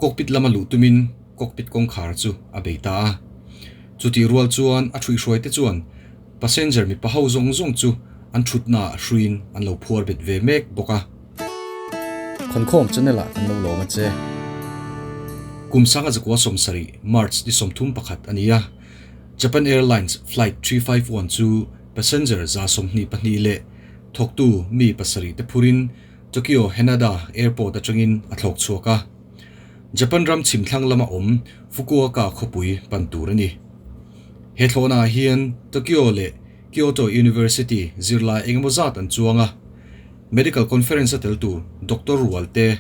Cockpit lama luh tumin cockpit kawngkhar chu a bei ta a. Chutih rual chuan a ṭhuihhruaite chuan passenger mipa ho zawng zawng chu an ṭhutnaah hruiin an lo phuar bet ve mek bawk a. Khawnkhawm channel ah kan lo lawm a che. Kum sanga zakua 70 March ni 31 a ni a, Japan Airlines flight 351 chu passenger 122 leh thawktu mi pasarih te phurin Tokyo Haneda Airport atangin a thlawk chhuak a. Japan ram chhim thlang lama awm Fukuoka khawpui pan tur a ni. He thlawhnaah hian Tokyo leh Kyoto University zirlai engemaw zat an chuang a. Medical conference a tel tur Doctor Rual te,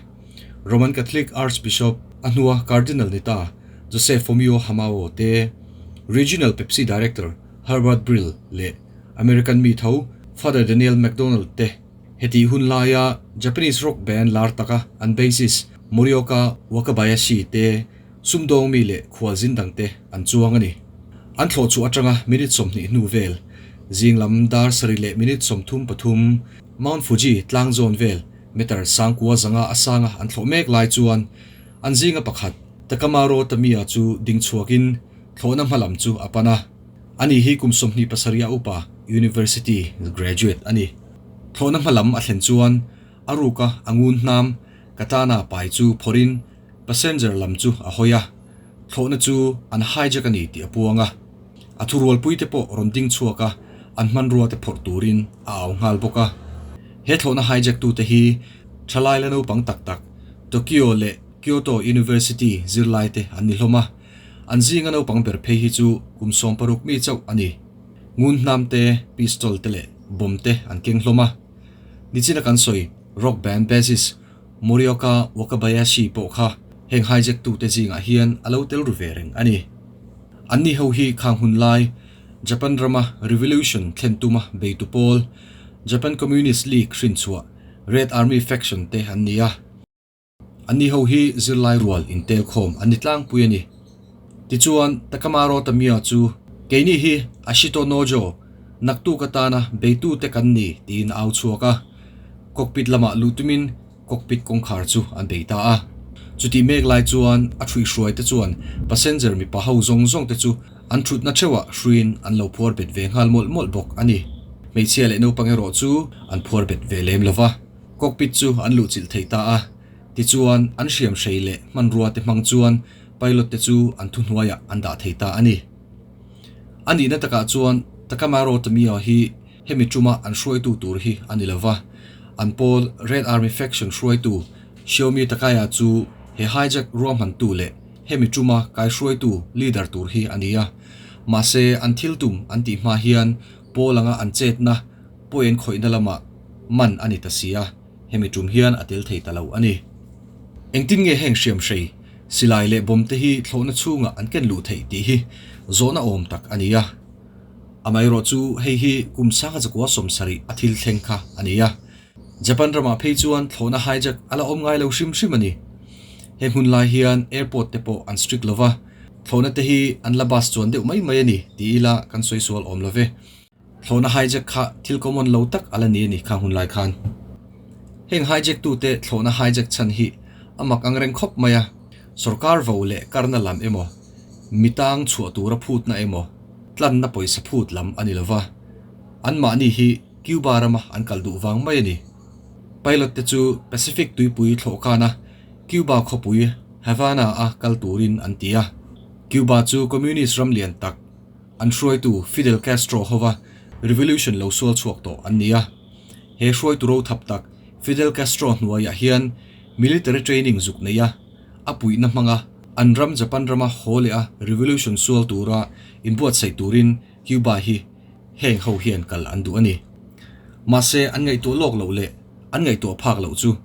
Roman Catholic Archbishop a hnua Cardinal ni ta Joseph Fumio Hamao te, Regional Pepsi Director Herbert Brill leh American mi tho Father Daniel McDonald te. Hetih hun laia Japanese rock band lar taka an bassist Morioka Wakabayashi te sumdawng mi leh khualzin dangte an chuang a ni. An thlawh chhuah atanga minute 20 hnu vel, zing lam dar 7 leh minute 33, Mount Fuji tlang zawn vel meter sangkua zanga a sanga an thlawh mek lai chuan an zinga pakhat Takamaro Tamiya chu ding chhuakin thlawhna hma lam chu a pan a. Ani hi kum 27 a upa university graduate a ni. Thlawhna hma lam a thlen chuan a ruka a ngun hnam katana pai chu phawrhin passenger lam chu a hawi a, thlawhna chu an hijack a ni tih a puang a. A thurualpui te pawh rawn ding chhuak a, an hmanrua te phawrh turin a au nghal bawk a. He thlawhna hijack tu te hi thalai la naupang tak tak Tokyo leh Kyoto University zirlai te an ni hlawm a, an zinga naupang ber phei hi chu kum 16 mi chauh a ni. Ngun hnam te, pistol te leh bomb te an keng hlawm a. Nichina kan sawi rock band bassist Morioka Wakabayashi pawh kha heng hijack tu te zingah hian a lo tel ru ve reng a ni. Anni ho hi khang hun lai Japan rama revolution thlen tuma beitu pawl Japan Communist League hrinchhuah Red Army faction te an ni a. Anni ho hi zirlai rual intel khawm an ni tlangpui a ni. Tichuan, Takamaro Tamiya chu keini hi Ashito Nojo naktuk atana beitute kan ni tiin a au chhuak a. Cockpit lamah luh tumin cockpit kawngkhar chu an bei ta a. Chutih mek lai chuan a ṭhuihhruai te chuan passenger mipa ho zawng zawng te chu an ṭhutna ṭheuhah hruiin an lo phuar bet ve nghal mawlh mawlh bawk a ni. Hmeichhia leh naupang erawh chu an phuar bet ve lem lo va. Cockpit chu an luhchilh thei ta a, tichuan an hriam hrei leh hmanrua te hmang chuan pilot te chu an thuhnuaiah an dah thei ta a ni. A nihna takah chuan Takamaro Tamiya hi hemi tuma an hruaitu tur hi a ni lova, an pawl Red Army faction hruaitu Shiomi Takaya chu he hijack ruahmantu leh hemi tuma kaihruaitu leader tur hi a ni a. Mahse an thil tum an tih hma hian pawl anga an chetna pawi an khawihna lamah man a ni ta si a, hemi tum hian a tel thei ta lo a ni. Engtin nge heng hriam hrei, silai leh bomb te hi thlawhna chhungah an ken luh theih tih hi zawhna awm tak a ni a. Amaherawh chu hei hi kum sanga zakua 70 a thil thleng kha a ni a. Japan ramah phei chuan thlawhna hijack a la awm ngai lo hrim hrim a ni. He hmun lai hian airport te pawh an strict lo va, thlawhna te hi an la bus chuan deuh mai mai a ni ti ila kan sawi sual awm lo ve. Thlawhna hijack kha thil common lo tak a la ni a ni kha hun lai khan. Heng hijack tute thlawhna hijack chhan hi a mak ang reng khawp mai a, sorkar vo leh karna lam emaw, mitang chhuah tura phutna emaw, tlanna pawisa phut lam a ni lova, anmahni hi Cuba rama an kal duh vang mai a ni. Pilot te chu Pacific tuipui thlawhkana Cuba khawpui Havana a kal turin an ti a. Cuba chu communist ram lian tak, An hruaitu Fidel Castro hova revolution lo sual chhuak tawh an ni a. He hruaitu ro thap tak Fidel Castro hnuaiah hian military training zuk nei a, a puihna hmanga an ram Japan rama haw leh a revolution sual tura inbuatsaih turin Cuba hi heng ho hian kal an duh a ni. Mahse an ngaihtuah lawk loh leh an ngaihtuah phak loh chu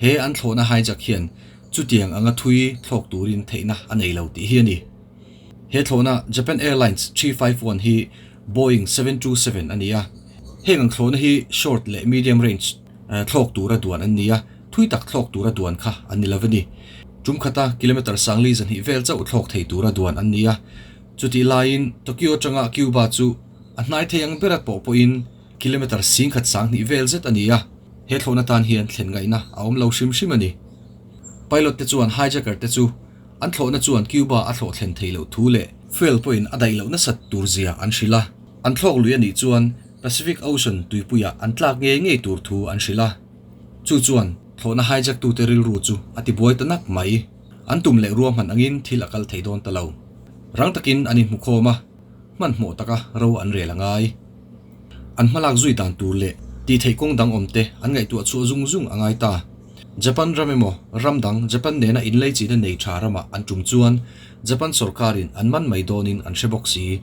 he an thlawhna hijack hian chutiang anga thui thlawk turin theihna a nei lo tih hi a ni. He thlawhna Japan Airlines 351 hi Boeing 727 a ni a. Heng ang thlawhna hi short leh medium range thlawk tura duan an ni a, thui tak thlawk tura duan kha an ni lo a ni. Tum khata kilometre sangli zahnih vel chauh thlawk thei tura duan an ni a. Chutih laiin Tokyo atanga Cuba chu a hnai thei ang ber a pawh pawhin kilometre 10,000 sang hnih vel zet a ni a. He thlawhna tan hian thlen ngaihna a awm lo hrim hrim a ni. Pilot te chuan hijacker te chu an thlawhna chuan Cuba a thlawh thlen theih loh thu leh fuel pawhin a daih loh nasat tur zia an hrilh a. An thlawk lui a nih chuan Pacific Ocean tuipuiah an tlak ngei ngei tur thu an hrilh a. Chu chuan thlawhna hijack tute rilru chu a tibuai ta nak mai. An tum leh ruahman angin thil a kal thei dawn ta lo. Rang takin an inhmukhawm a, hmanhmawh taka ro an rel a ngai. An hmalak zui dan tur leh tih theih kawng dang awm te an ngaihtuah chhuah zung zung a ngai ta. Japan ram emaw ram dang Japan nena inleichina nei tha ramah an tum chuan Japan sawrkarin an man mai dawnin an hre bawk si.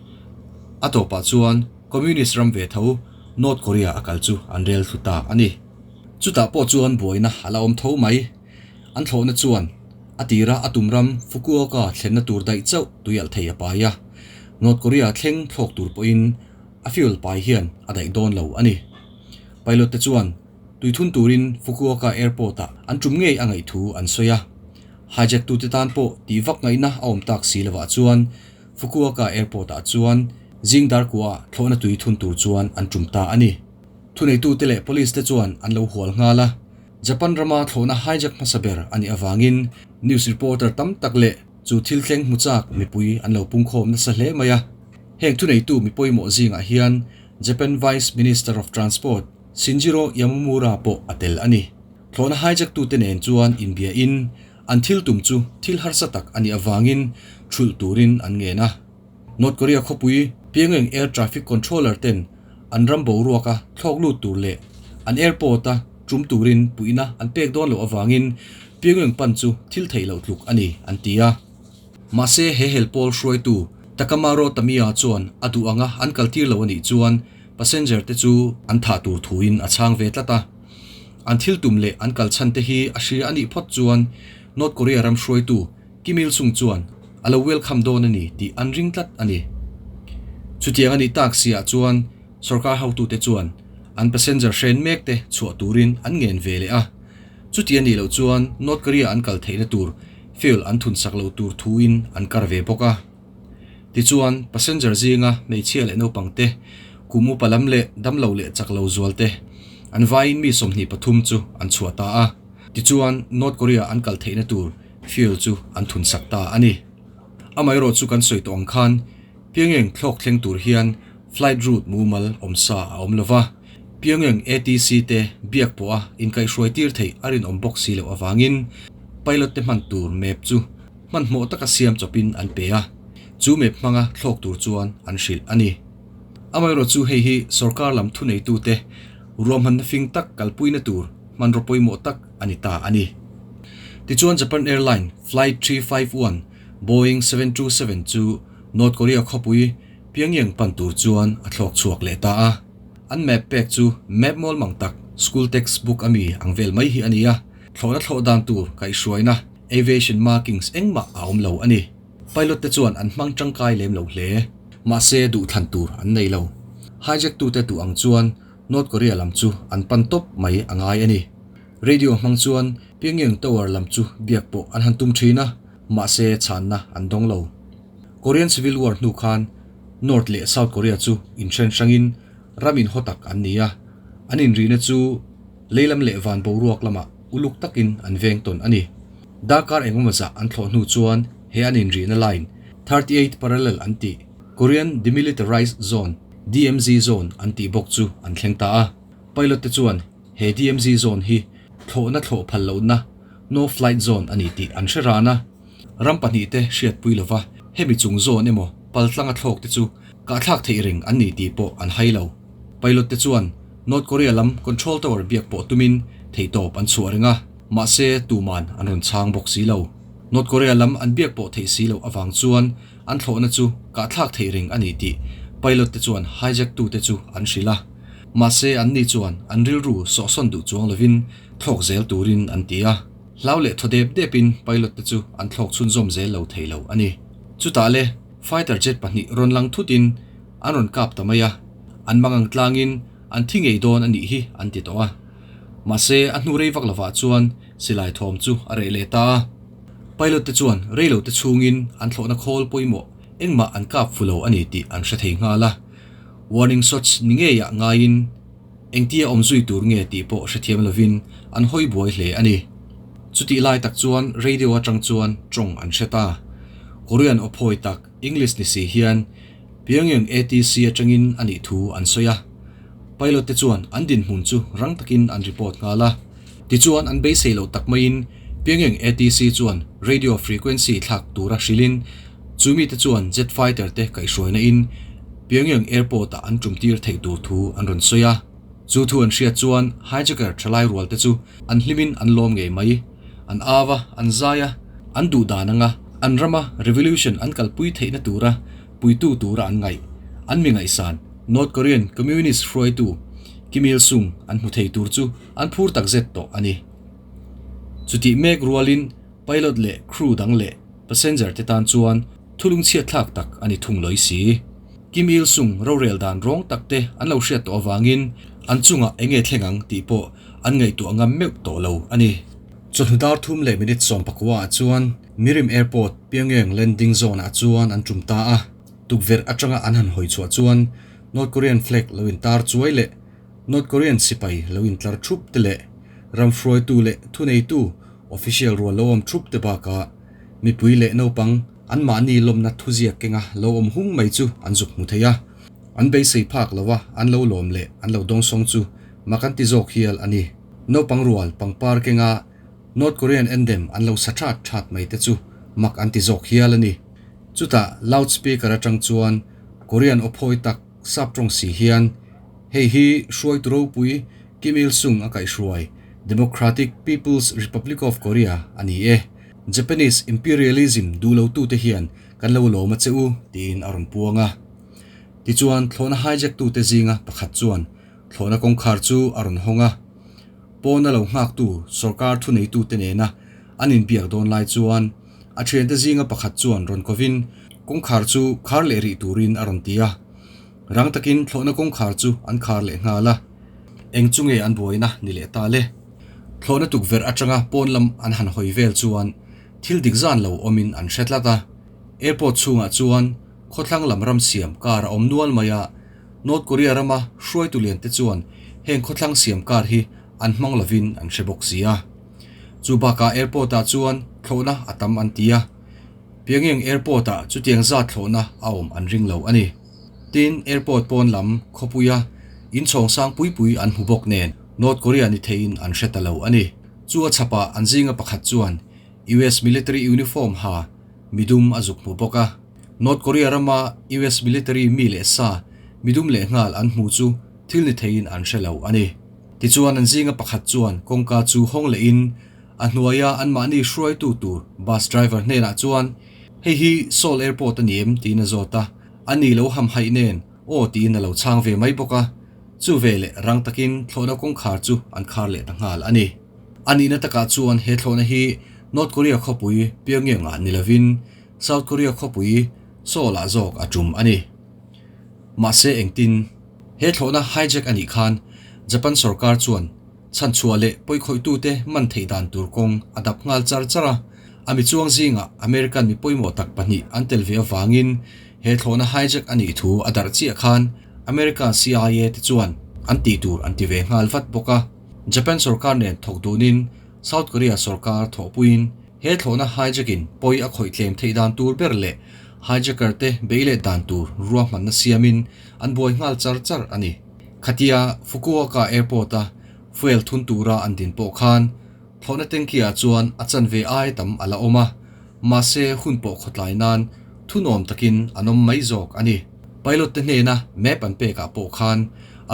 A tawpah chuan Communist ram ve tho North Korea a kal chu an rel thlu ta a ni. Chutah pawh chuan buaina a la awm tho mai. An thlawhna chuan a tira a tum ram Fukuoka thlenna tur daih chauh tuialh thei a pai a. North Korea thleng thlawk tur pawhin A fuel pai hian a daih dawn lo a ni. Pilot te chuan tui thun turin Fukuoka Airport ah an tum ngei a ngaih thu an sawi a. Hijack tute tan pawh tih vak ngaihna a awm tak si lovah chuan Fukuoka Airport ah chuan zing dar kua ah thlawhna tui thun tur chuan an tum ta a ni. Thuneitute leh police te chuan an lo hual nghal a. Japan rama thlawhna hijack hmasa ber a nih avangin news reporter tam tak leh chu thil thleng hmu chak mipui an lo pungkhawm nasa hle mai a. Heng thuneitu mi pawimawh zingah hian Japan Vice Minister of Transport Shinjiro Yamamura pawh a tel a ni. Thlawhna hijack tute nen chuan inbia in an thil tum chu thil harsa tak a nih avangin thulh turin an ngen a. North Korea khawpui Pyongyang Air Traffic Controller ten an ram boruaka thlawk lut tur leh an airport a tum turin puihna an pek dawn loh avangin Pyongyang pan chu thil theih loh tluk a ni an ti a. Mahse he hel pawl hruaitu Takamaro Tamiya chuan a duh anga an kaltir lo a nih chuan passenger te chu an thah tur thuin a chhang ve tlat a. An thil tum leh an kal chhan te hi a hria a nih phawt chuan North Korea ram hruaitu Kim Il Sung chuan a lo welcome dawn a ni tih an ring tlat a ni. Chutiang a nih tak si ah chuan sorkar hotute chuan an passenger hren mek te chhuah turin an ngen ve leh a. Chuti a nih loh chuan North Korea an kal theihna tur fuel an thun sak loh tur thuin an kar ve bawk a. Tichuan, passenger zinga hmeichhia leh naupang te, kum upa lam leh damlo leh chak lo zual te, an vaiin mi 23 chu an chhuah ta a. Tichuan, North Korea an kal theihna tur fuel chu an thun sak ta a ni. Amaherawh chu kan sawi tawh ang khan, Pyongyang thlawk thleng tur hian flight route mumal awm sa a awm lova, Pyongyang ATC te biak pawha inkaihhruai tir theih a rinawm bawk si loh avangin pilot te hman tur map chu hmanhmawh taka siam chawpin an pe a, chu map hmanga thlawk tur chuan an hrilh a ni. Amaherawh chu hei hi sorkar lam thuneitute ruahmanna fing tak kalpuina tur hmanraw pawimawh tak a ni ta a ni. Tichuan Japan Airline Flight 351 Boeing 727 chu North Korea khawpui Pyongyang pan tur chuan a thlawk chhuak leh ta a. An map pek chu map mawl mang tak, school text book a mi ang vel mai hi a ni a. Thlawhna thlawh dan tur kaihhruaina, aviation markings engmah a awm lo a ni. Pilot te chuan an hmang tangkai lem lo hle. Mahse duhthlan tur an nei lo. Hijack tute duh ang chuan North Korea lam chu an pan tawp mai a ngai a ni. Radio hmang chuan Pyongyang Tower lam chu biak pawh an han tum thin a, mahse chhanna an dawng lo. Korean Civil War hnu khan North leh South Korea chu inhren hrangin ram inhaw tak an ni a, an inrihna chu leilam leh van boruak lamah uluk takin an veng tawn a ni. Darkar engemaw zah an thlawh hnu chuan he an inrihna line, 38 parallel an tih, Korean Demilitarized Zone, DMZ Zone, an tih bawk chu an thleng ta a. Pilot te chuan he DMZ Zone hi thlawhna thlawh phal lohna, No Flight Zone, a ni tih an hre ran a. Ram pahnihte hriatpui lova hemi chung zawn emaw paltlanga thlawk te chu kahthlak theih reng an ni tih pawh an hai lo. Pilot te chuan North Korea lam control tower biak pawh tumin theihtawp an chhuah reng a, mahse tuman an rawn chhang bawk si lo. North Korea lam an biak pawh theih si loh avang chuan an thlawhna chu kahthlak theih reng a ni tih pilot te chuan hijack tute chu an hrilh a. Mahse anni chuan an rilru sawhsawn duh chuang lovin thlawk zel turin an ti a. Hlau leh thaw dep depin pilot te chu an thlawk chhunzawm zel lo thei lo a ni. Chutah le fighter jet pahnih rawn lang thutin an rawn kap ta mai a, an mangang tlangin an thi ngei dawn a nih hi an ti tawh a. Mahse a hnu rei vak lovah chuan silai thawm chu a reh leh ta a. Pilot te chuan rei lo te chhungin an thlawhna khawl pawimawh engmah an kap fu lo a ni tih an hre thei nghal a. Warning shots ni ngeiah ngaiin Engtia awm zui tur nge tih pawh hrethiam lovin an hawi buai hle a ni. Chutih lai tak chuan radio atang chuan tawng an hre ta. Korean aw phawi tak English ni si hian Pyongyang ATC atangin a nih thu an sawi a. Pilot te chuan an dinhmun chu rang takin an report nghal a. Tichuan an beisei loh tak maiin Pyongyang ATC chuan radio frequency thlak tura hrilhin chu mite chuan jet fighter te kaihhruaina in Pyongyang airport ah an tumtir theih tur thu an rawn sawi a. Chu thu an hriat chuan hijacker thalai rual te chu an hlimin an lawm ngei mai. An au a, an zai a, an duh dan anga an rama revolution an kalpui theihna tura puitu tura an ngaih, an mi ngaihsan North Korean Communist hruaitu Kim Il Sung an hmu thei tur chu an phur takzet tawh a ni. Chutih mek rualin pilot leh crew dang leh passenger te tan chuan thulungchhiat thlak tak a ni thung lawi si. Kim Il Sung rorel dan rawng tak te an lo hriat tawh avangin an chungah eng nge thleng ang tih pawh an ngaihtuah ngam meuh tawh lo a ni. Chawhnu dar thum leh minute 19 ah chuan Mirim Airport, Pyongyang landing zone ah chuan an tum ta a. Tukverh atanga an han hawi chhuah chuan North Korean flag lo intar chuai leh North Korean sipai lo intlar thup te leh ram hruaitu leh thuneitu official rual lo awm thup te bakah mipui leh naupang anmahni lawmna thuziak kenga lo awm hung mai chu an zuk hmu thei a. An beisei phak lo a, an lo lawm leh an lo dawngsawng chu mak an ti zawk hial a ni. Naupang rual pangpar kenga North Korean anthem an lo sa that that mai te chu mak an ti zawk hial a ni. Chutah loud speaker atang chuan Korean aw phawi tak sap tawng si hian, Hei hi hruaitu ropui Kim Il Sung a kaihhruai Democratic People's Republic of Korea a ni e. Japanese imperialism duh lotute hian kan lo lawm a che u, tiin a rawn puang a. Tichuan thlawhna hijack tute zinga pakhat chuan thlawhna kawngkhar chu a rawn hawng a. Pawna lo nghaktu sorkar thuneitute nena an inbiak dawn lai chuan a thiante zinga pakhat chuan rawn kovin kawngkhar chu khar leh rih turin a rawn ti a. Rang takin thlawhna kawngkhar chu an khar leh nghal a. Eng chu nge an buaina ni leh ta le? Thlawhna tukverh atanga pawn lam an han hawi vel chuan thil dik zan lo awmin an hre tlat a. Airport chhungah chuan khawthlang lam ram siam car a awm nual mai a. North Korea rama hruaitu lian te chuan heng khawthlang siam car hi an hmang lovin an hre bawk si a. Chu bakah airport ah chuan thlawhna a tam an ti a. Pyongyang airport ah chutiang zat thlawhna a awm an ring lo a ni. Tin, airport pawn lam khawpuia inchhawng sang pui pui an hmu bawk nen North Korea ni theiin an hre ta lo a ni. Chu a chhapah an zinga pakhat chuan US military uniform ha midum a zuk hmu bawk a. North Korea rama US military mi leh sa midum leh nghal an hmu chu thil ni theiin an hre lo a ni. Tichuan an zinga pakhat chuan kawngka chu hawng lehin a hnuaia anmahni hruaitu tur bus driver hnenah chuan Hei hi Seoul Airport a ni em? tiin a zawt a, a ni lo hamhaih nen aw tiin a lo chhang ve mai bawk a. Chu veleh rang takin thlawhna kawngkhar chu an khar leh ta nghal a ni. A nihna takah chuan he thlawhna hi North Korea khawpui Pyongyang-ah ni lovin South Korea khawpui Seoul-ah zawk a tum a ni. Mahse engtin? He thlawhna hijack a nih khan Japan sorkar chuan chhanchhuah leh pawikhawih-tute man theih dan tur kawng a dap nghal char char a. A mi chuang zingah American mi pawimawh tak pahnih an tel ve avangin he thlawhna hijack a nih thu a darh chiah khan America CIA te chuan an tih tur an ti ve nghal vat bawk a. Japan sorkar nen thawk dunin South Korea sorkar thawhpuiin He thlawhna hijack-in pawi a khawih tlem theih dan tur ber leh hijacker te bei let dan tur ruahmanna siamin an buai nghal char char a ni. Khatia Fukuoka Airport-a fuel thun tura an din pawh khan thlawhna tanky-ah chuan a chanve ai tam a la awm a, mahse hun pawh khawtlai nan thunawm takin an awm mai zawk a ni. Pilot te hnena map an pekah pawh khan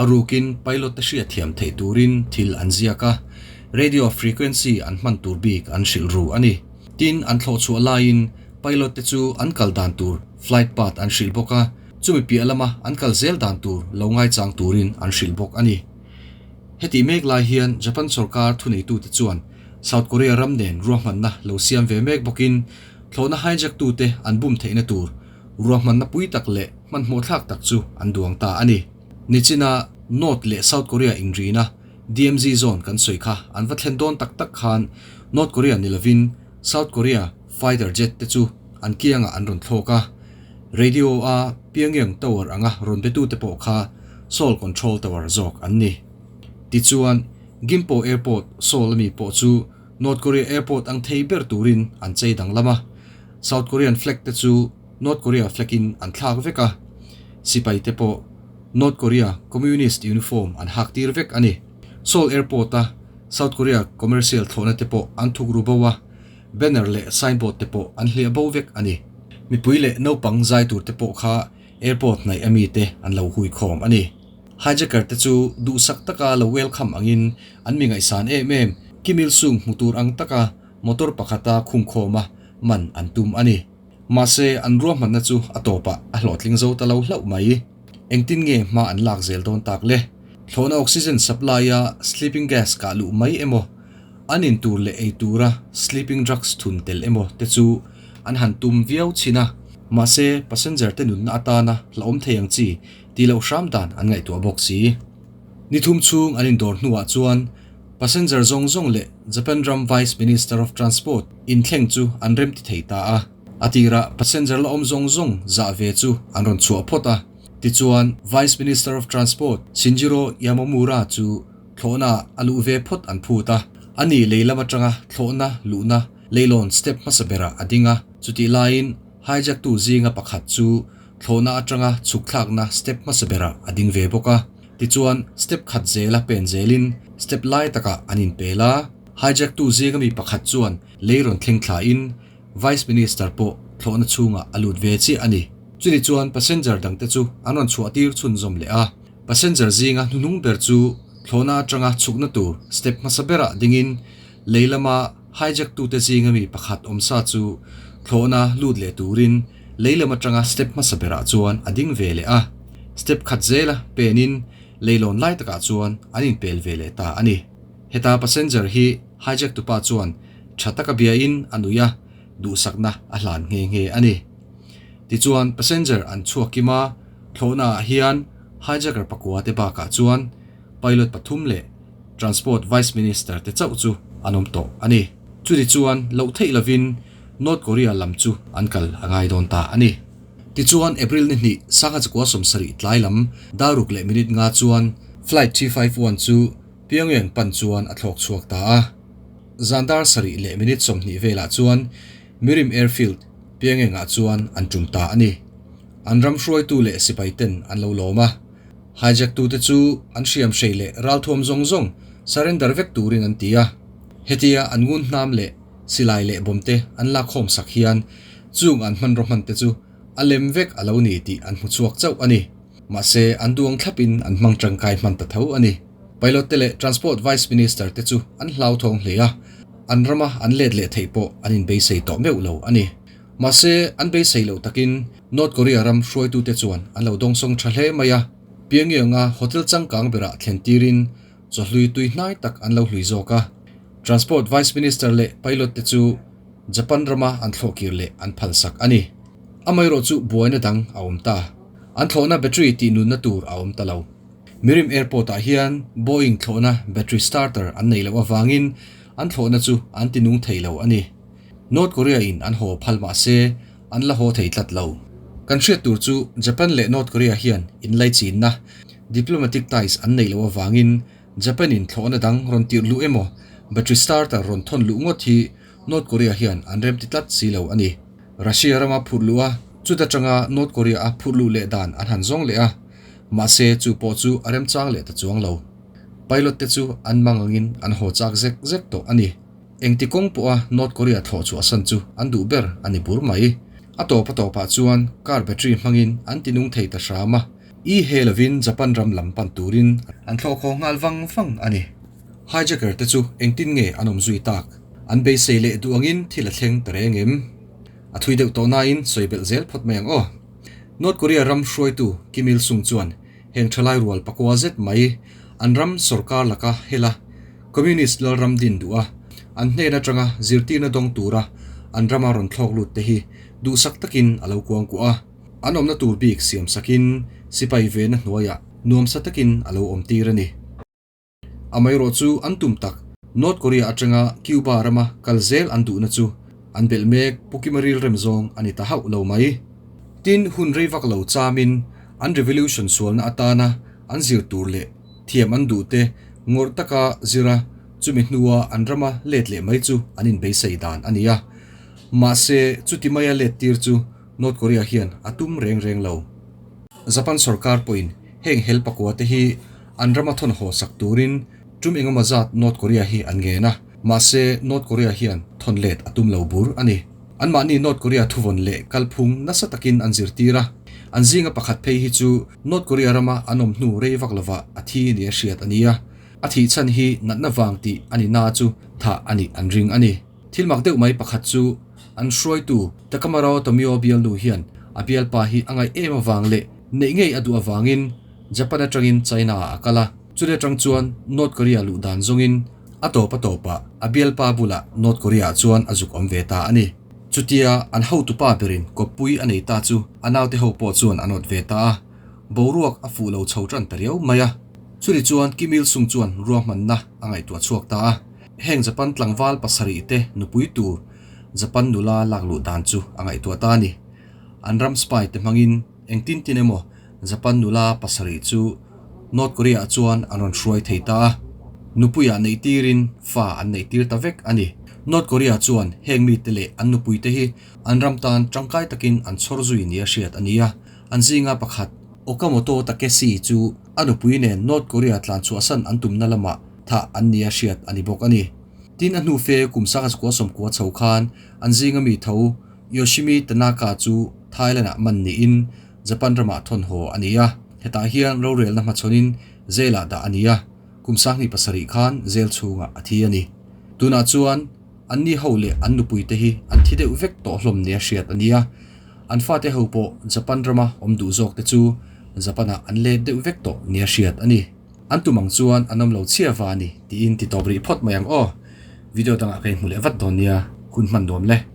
a rukin pilot te hriatthiam theih turin thil an ziak a, radio frequency an hman tur bik an hrilh ru a ni. Tin, an thlawh chhuah laiin pilot te chu an kal dan tur flight path an hrilh bawk a, chumi piah lama an kal zel dan tur lo ngaichang turin an hrilh bawk a ni. Hetih mek lai hian Japan sorkar thuneitute chuan South Korea ram nen ruahmanna lo siam ve mek bawkin thlawhna hijack tute an bum theihna tur ruahmanna pui tak leh hmanhmawh thlak tak chu an duang ta a ni. Nichina North leh South Korea inrina DMZ zone kan sawi kha an va thlen dawn tak tak khan North Korea ni lovin South Korea fighter jet te chu an kiangah an rawn thlawk a. Radio a Pyongyang Tower anga rawn betute pawh kha Seoul Control Tower zawk an ni. Tichuan, Gimpo Airport, Seoul ami pawh chu. North Korea airport ang thei ber turin an chei danglam a, South Korean flag te chu North Korea flag in an thlak vek a, sipai te pawh North Korea communist uniform an hak tir vek a ni. Seoul airport a South Korea commercial thlawhna te pawh an thuk ru bo a, banner leh signboard te pawh an hliah bo vek a ni. Mipui leh naupang zai tur te pawh kha airport hnaih ami te an lo hui khawm a ni. Hijacker te chu duhsak taka lo welcome angin an mi ngaihsan em em Kim Il Sung hmu tur ang taka motor pakhata khungkhawma man an tum a ni. Mahse, an ruahmanna chu a tawpah a hlawhtling zo ta lo hlauh mai. Engtin nge hma an lak zel dawn tak le? Thlawhna oxygen supply a sleeping gas kah luh mai emaw, an in tur leh ei tura sleeping drugs thun tel emaw te chu an han tum viau chhin a. Mahse, passenger te nunna atana hlauhawm thei ang chi tih loh hram dan an ngaihtuah bawk si. Ni thum chhung an indawr hnuah chuan passenger zawng zawng leh Japan ram Vice Minister of Transport inthleng chu an remti thei ta a. A tirah passenger la awm zawng zawng zah ve chu an rawn chhuah phawt a. Tichuan Vice Minister of Transport Shinjiro Yamamura chu thlawhna a luh ve phawt an phut a. Ani lei lam atanga thlawhna luhna leilawn step hmasa berah a ding a. Chutih laiin hijack tu zinga pakhat chu Thlawhna atanga chhuk thlakna step hmasa berah a ding ve bawk a, tichuan step khat zela pen zelin step lai takah an inpel a. Hijack tu zinga mi pakhat chuan lei rawn thleng thlain Vice Minister pawh thlawhna chhungah a lut ve chiah a ni. Chuni chuan passenger dangte chu an rawn chhuah tir chhunzawm leh a, passenger zinga hnuhnung ber chu thlawhna atanga chhukna tur step hmasa berah dingin lei lama Hijack tute zinga mi pakhat awmsa chu thlawhna lut leh turin lei lam atanga step hmasa berah chuan a ding ve leh a. Step khat zela penin leilawn lai takah chuan an inpel ve leh ta a ni. Heta passenger hi hijack tupa chuan tha taka biain a nui a, duhsakna a hlan nghe nghe a ni. Tichuan passenger an chhuak kim a, thlawhna ah hian hijacker pakua te bakah chuan pilot pathum leh Transport Vice Minister te chauh chu an awm tawh a ni. Chuni chuan loh theih lovin North Korea lam chu an kal a ngai dawn ta a ni. Tichuan April ni hnih sangha chakua 70 tlai lam dar ruk leh minute nga chuan Flight 351 chu Pyongyang pan chuan a thlawk chhuak ta a. Zan dar sarih leh minute 20 velah chuan Mirim Airfield, Pyongyang ah chuan an tum ta a ni. An ram hruaitu leh sipai ten an lo lawm a. Hijack tute chu an hriam hrei leh ralthuam zawng zawng surrender vek turin an ti a. Hetia an ngun hnam leh silai leh bomb te an lakkhawm sak hian chung an hmanraw hman te chu a lem vek a lo ni tih an hmu chhuak chauh a ni. Mahse an duang thlapin an hmang tangkai hman ta tho a ni. Pilot te leh Transport Vice Minister te chu an hlauthawng hle a, an rama an let leh theih pawh an inbeisei tawh meuh lo a ni. Mahse, an beisei loh takin North Korea ram hruaitute chuan an lo dawngsawng tha hle mai a, Pyongyang-a hotel changkang berah thlen tirin chawhlui tui hnai tak an lo hlui zawk a. Transport Vice Minister leh pilot te chu Japan rama an thlawh kir leh an phalsak a ni. Amaherawh chu buaina dang a awm ta. An thlawhna battery tih nunna tur a awm ta lo. Mirim Airport-ah hian Boeing thlawhna battery starter an neih loh avangin an thlawhna chu an ti nung thei lo a ni. North Korea in an haw phal mah se an la haw thei tlat lo. Kan hriat tur chu Japan leh North Korea hian inlaichinna, diplomatic ties, an neih loh avangin Japan in thlawhna dang rawn tirh luh emaw battery starter rawn thawn luh ngawt hi North Korea hian an remti tlat si lo a ni. Russia rama phurh luh a, chuta tanga North Korea a phurh luh leh dan an han zawng leh a, mahse chu pawh chu a remchang leh ta chuang lo. Pilot te chu an mang angin an haw chak zek zek tawh a ni. Engti kawng pawha North Korea thlawh chhuahsan chu an duh ber a ni bur mai. A tawp a tawpah chuan car battery hmangin an ti nung thei ta hram a, i he lovin Japan ram lam pan turin an thlawh khaw nghal vang vang a ni. Hijacker te chu engtin nge an awm zui tak? An beisei leh duh angin thil a thleng ta reng em? A thui deuh tawh nain sawi belh zel phawt mai ang aw. North Korea ram hruaitu Kim Il Sung chuan heng thalai rual pakua zet mai an ram sorkar laka hela Communist lalram din duh a, an hnen atanga zirtirna dawng tura an rama rawn thlawk lut te hi duhsak takin a lo kuangkuah a, an awmna tur bik siam sakin sipai vena hnuaiah nuamsa takin a lo awm tir a ni. Amaherawh chu an tum tak North Korea atanga Cuba rama kal zel an duhna chu an belh mek Pu Kima rilrem zawng a ni ta hauh lo mai. Tin, hun rei vak lo chamin an revolution sualna atana an zir tur leh thiam an duh te ngawrh taka zira Chumi hnua an rama let leh mai chu an inbeisei dan a ni a. Mahse, chuti maia let tir chu North Korea hian a tum reng reng lo. Japan sorkar pawhin heng hel pakua te hi an rama thawn haw sak turin tum engemaw zat North Korea hi an ngen a, mahse North Korea hian thawn let a tum lo bur a ni. Anmahni North Korea thuvawn leh kalphung nasa takin an zirtir a, an zinga pakhat phei hi chu North Korea rama an awm hnu rei vak lovah a thi nia hriat a ni a, a thih chhan hi natna vang tih a ni na chu thah a nih an ring a ni. Thil mak deuh mai pakhat chu an hruaitu Takamaro Tomio bialnu hian a bialpa hi a ngaih em avang leh neih ngei a duh avangin Japan atangin China ah a kal a, chuli atang chuan North Korea luh dan zawngin a tawp a tawpah a bialpa bulah North Korea ah chuan a zuk awm ve ta a ni. Chutia an hotupa berin kawppui a nei ta chu a naute ho pawh chuan an awt ve ta a, boruak a fuh lo chho tan ta riau mai a. Chuli chuan Kim Il Sung chuan ruahmanna a ngaihtuah chhuak ta a. Heng Japan tlangval pasarih te nupui tur Japan nula lak luh dan chu a ngaihtuah ta a ni. An ram spy te hmangin engtin tin emaw Japan nula pasarih chu North Korea ah chuan an rawn hruai thei ta a. Nupuiah neih tirin fa an neih tir ta vek a ni. North Korea chuan heng mite leh an nupui te hi an ram tan tangkai takin an chhawr zui nia hriat a ni a. An zinga pakhat Okamoto Takeshi chu a nupui nen North Korea tlan chhuahsan an tumna lamah thah an nia hriat a ni bawk a ni. Tin a hnu fe kum sangha 19 chho khan an zinga mi tho Yoshimi Tanaka chu Thailand-ah man niin Japan ramah thawn haw a ni a, hetah hian rorelna hmachhawnin jail-ah dah a ni a, kum 27 khan jail chhungah a thi a ni. Tunah chuan anni ho leh an nupuite hi an thi deuh vek tawh hlawm nia hriat a ni a, an fate ho pawh Japan rama awm duh zawkte chu Japan-ah an let deuh vek tawh nia hriat a ni. An tum ang chuan an awm lo chhia va a ni tiin ti tawp rih phawt mai ang aw. Video dangah ka inhmu leh vat dawn nia, hun hman nuam le.